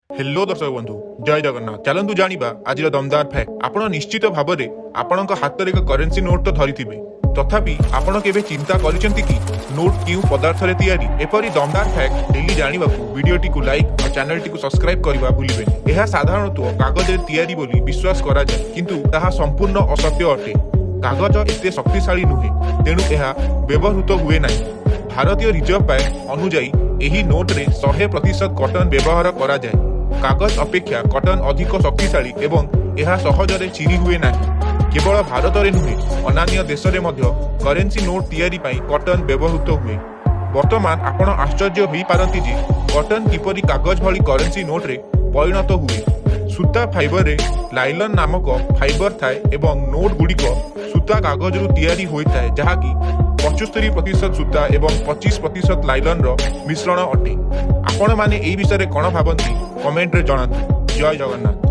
Hello ଦର୍ଶକ ବନ୍ଧୁ, ଜୟ ଜଗନ୍ନାଥ। ଚାଲନ୍ତୁ ଜାଣିବା ଆଜିର ଦମଦାର ଫ୍ୟାକ୍ଟ। ଆପଣ ନିଶ୍ଚିତ ଭାବରେ ଆପଣଙ୍କ ହାତରେ ଏକ କରେନ୍ସି ନୋଟ୍ ତ ଧରିଥିବେ। ତଥାପି ଆପଣ କେବେ ଚିନ୍ତା କରିଛନ୍ତି କି ନୋଟ୍ କେଉଁ ପଦାର୍ଥରେ ତିଆରି? ଏପରି ଦମଦାର ଫ୍ୟାକ୍ଟ ଡେଲି ଜାଣିବାକୁ ଭିଡିଓଟିକୁ ଲାଇକ୍ ଆଉ ଚ୍ୟାନେଲଟିକୁ ସବସ୍କ୍ରାଇବ କରିବା ଭୁଲିବେନି। ଏହା ସାଧାରଣତଃ କାଗଜରେ ତିଆରି ବୋଲି ବିଶ୍ୱାସ କରାଯାଏ, କିନ୍ତୁ ତାହା ସମ୍ପୂର୍ଣ୍ଣ ଅସତ୍ୟ ଅଟେ। କାଗଜ ଏତେ ଶକ୍ତିଶାଳୀ ନୁହେଁ, ତେଣୁ ଏହା ବ୍ୟବହୃତ ହୁଏ ନାହିଁ। ଭାରତୀୟ ରିଜର୍ଭ ବ୍ୟାଙ୍କ ଅନୁଯାୟୀ ଏହି ନୋଟରେ 100% କଟନ ବ୍ୟବହାର କରାଯାଏ। କାଗଜ ଅପେକ୍ଷା କଟନ ଅଧିକ ଶକ୍ତିଶାଳୀ ଏବଂ ଏହା ସହଜରେ ଚିରି ହୁଏ ନାହିଁ। କେବଳ ଭାରତରେ ନୁହେଁ, ଅନ୍ୟାନ୍ୟ ଦେଶରେ ମଧ୍ୟ କରେନ୍ସି ନୋଟ୍ ତିଆରି ପାଇଁ କଟନ ବ୍ୟବହୃତ ହୁଏ। ବର୍ତ୍ତମାନ ଆପଣ ଆଶ୍ଚର୍ଯ୍ୟ ହୋଇପାରନ୍ତି ଯେ କଟନ କିପରି କାଗଜ ଭଳି କରେନ୍ସି ନୋଟରେ ପରିଣତ ହୁଏ। ସୂତା ଫାଇବରରେ ଲାଇଲନ୍ ନାମକ ଫାଇବର ଥାଏ ଏବଂ ନୋଟ୍ ଗୁଡ଼ିକ ସୂତା କାଗଜରୁ ତିଆରି ହୋଇଥାଏ, ଯାହାକି 75% ସୂତା ଏବଂ 25% ଲାଇଲନ୍ର ମିଶ୍ରଣ ଅଟେ। ଆପଣମାନେ ଏହି ବିଷୟରେ କ'ଣ ଭାବନ୍ତି, କମେଣ୍ଟରେ ଜଣାନ୍ତୁ। ଜୟ ଜଗନ୍ନାଥ।